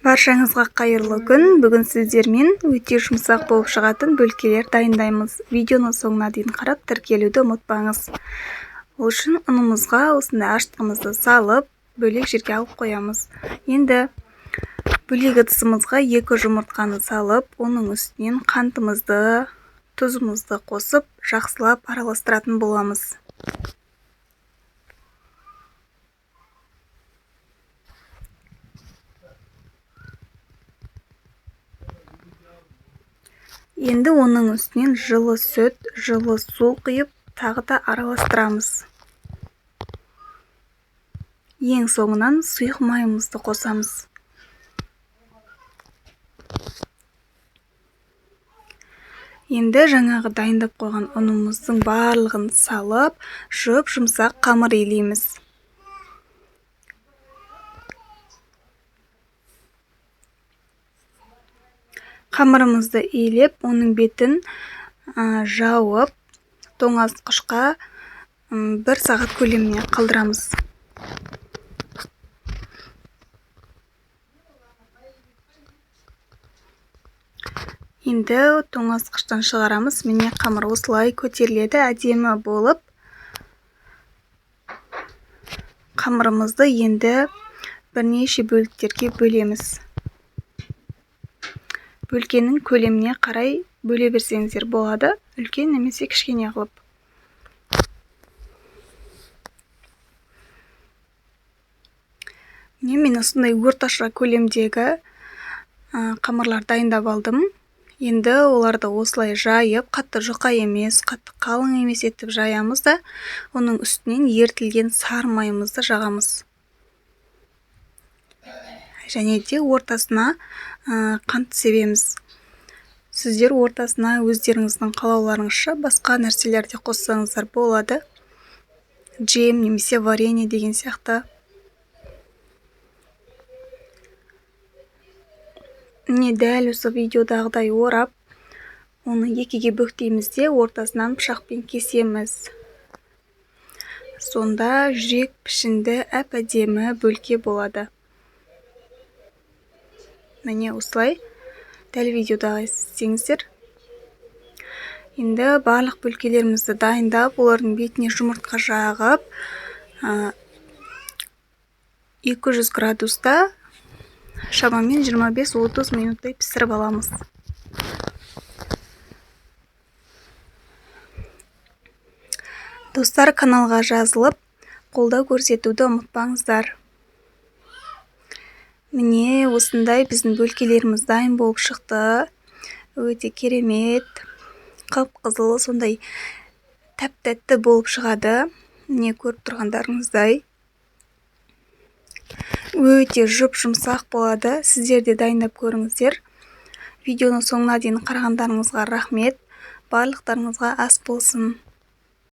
Баршаңызға қайырлы күн. Бүгін сіздермен өте жұмсақ болып шығатын бөлкелер дайындаймыз. Видеоның соңына дейін қарап тіркелуді ұмытпаңыз. Ол үшін ұнымызға осындай ашытқымызды салып, бөлек жерге алып қоямыз. Енді бөлек ыдысымызға 2 жұмыртқаны салып, оның үстінен қантымызды, тұзымызды қосып, жақсылап араластыратын боламыз. Енді оның үстінен жылы сүт, жылы су құйып, тағы да араластырамыз. Ең соңынан сұйық майымызды қосамыз. Енді жаңағы дайындап қойған ұнымыздың барлығын салып, жұп-жұмсақ қамыр илейміз. Қамырымызды илеп, оның бетін жауып, тоңазытқышқа 1 сағат көлеміне қалдырамыз. Енді тоңазытқыштан шығарамыз. Міне қамыр осылай көтеріледі, әдемі болып. Қамырымызды енді бірнеше бөліктерге бөлеміз. Бөлкенің көлеміне қарай бөле берсеңіздер болады, үлкен немесе кішкене қылып. Міне мен осындай орташа көлемдегі қамырлар дайындап алдым. Енді оларды осылай жайып, қатты жұқа емес, қатты қалың емес етіп жаямыз да, оның үстінен ерітілген сары майымызды жағамыз. Және де ортасына қант себеміз. Сіздер ортасына өздеріңіздің қалауларыңызша басқа нәрселер де қоссаңыздар болады. Джем немесе варенье деген сияқты. Міне дәл осы видеодағыдай орап, оны екіге бүктейміз де ортасынан пышақпен кесеміз. Сонда жүрек пішінді әп-әдемі бөлке болады. Міне осылай дәл видеодағы істеңіздер. Енді барлық бөлкелерімізді дайындап, олардың бетіне жұмыртқа жағып, 200 градуста шамамен 25-30 минуттай пісіріп аламыз. Достар, каналға жазылып, қолдау көрсетуді ұмытпаңыздар. Міне осындай біздің бөлкелеріміз дайын болып шықты. Өте керемет, қып-қызыл, сондай тәп-тәтті болып шығады. Міне көріп тұрғандарыңыздай. Өте жұп-жұмсақ болады. Сіздер де дайындап көріңіздер. Видеоның соңына дейін қарағандарыңызға рахмет. Барлықтарыңызға ас болсын.